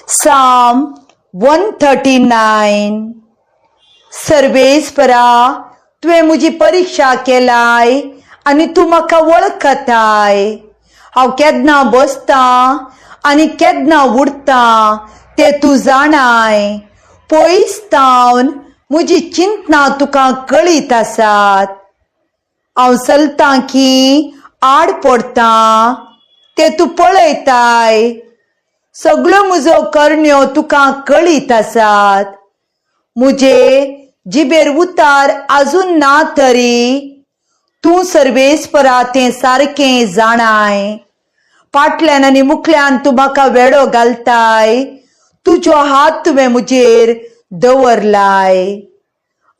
Psalm 139. सर्वेस्परा, तुवें म्हजी परिक्षा केलाय आनी तूं म्हाका वळखताय. हांव केन्ना बसतां आनी केन्ना उडतां तें तूं जाणाय. पयस तावन म्हजी चिंतनां तुका कळीत आसात. हांव चलतां की आड पडतां तें तूं पळयताय. सगळ्यो म्हजो करण्यो तुका कळीत आसात. म्हजे जिबेर उतार आजून ना तरी तूं सर्वेस्परा तें सारकें जाणाय. फाटल्यान आनी मुखल्यान तूं म्हाका वेडो घालताय. तुजो हात तुवें म्हजेर दवरलाय.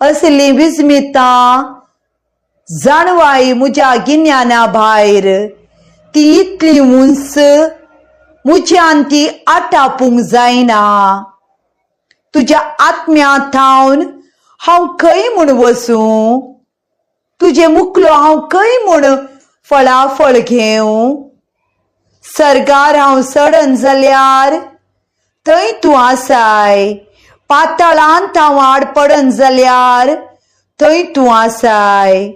असली विस्मितां जाणवाय म्हज्या गिन्याना भायर. ती इतली उंच, म्हज्यान ती आटापूंक जायना. तुज्या आत्म्या थावन हांव खंय म्हूण वसूं? तुजे मुखलो हांव खंय म्हूण फळाफळ घेवं? सर्गार हांव सडन जाल्यार थंय तूं आसाय. पातळांत हांव आड पडन जाल्यार थंय तूं आसाय.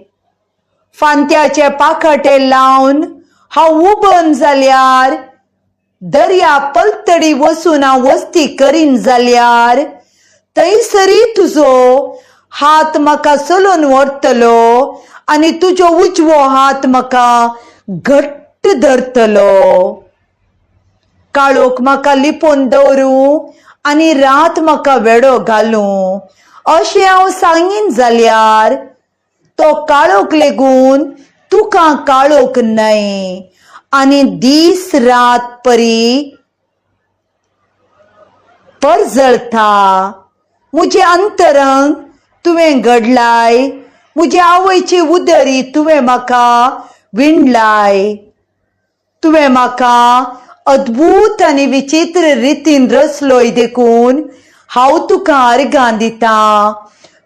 फांत्याचे पाखटे लावन हांव उबन जाल्यार, दर्या पलतडी वचून हांव वस्ती करीन जाल्यार, थंयसरी तुजो हात म्हाका चलोवन व्हरतलो आनी तुजो उजवो हात म्हाका घट्ट धरतलो. काळोख म्हाका लिपोवन दवरूं आनी रात म्हाका वेडो घालूं अशें हांव सांगीन जाल्यार, तो काळोख लेगून तुका काळोख न्हय आनी दीस रात परी परजळता. म्हजें अंतरंग तुवें घडलाय. म्हजे आवयची उदरी तुवें म्हाका विणलाय. तुवें म्हाका अद्भूत आनी विचित्र रितीन रचलोय, देखून हांव तुका अर्गां दितां.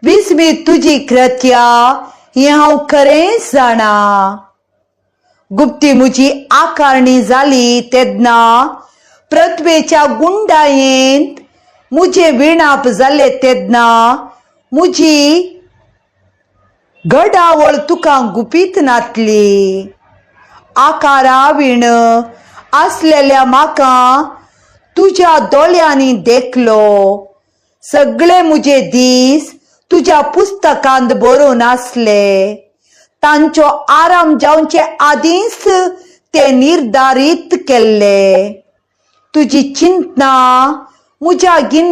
विस्मीत तुजी कृत्या हें हांव खरेंच जाणा. गुप्ती म्हजी आकारणी जाली तेन्ना, पृथ्वेच्या गुंडायेंत म्हजें विणाप जालें तेन्ना, म्हजी घडावळ तुका गुपीत नातली. आकारावीण आसलेल्या म्हाका तुज्या दोळ्यांनी देखलो. सगळे म्हजे दीस तुज्या पुस्तकांत बरोवन आसले. तांचो आराम जावचे आदींच ते निर्धारीत केल्ले. तुजी चिंतना म्हज्या गिन्यान